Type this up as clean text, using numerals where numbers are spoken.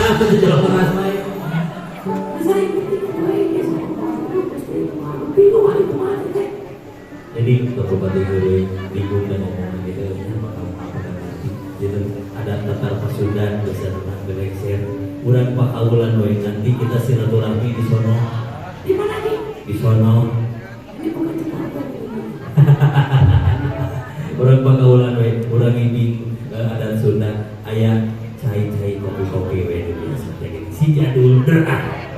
Tuh jelema keras wae. Masa ini wae geus bingung ari kumaha teh. Jadi Bupati Heureuy bingung dan omongan gitu ya, bakal apa kan ngerti gitu. Ada Tatar Pasundan bisa tentang gelengser urang pakaulan we, nanti kita silaturahmi di sono. Di mana nih? Di sono. Ini bukan Jakarta. Urang pakaulan we, urang ini adat Sunda, aya cai-cai, kopi-kopi we nu biasa teh gini. Si jadul derah.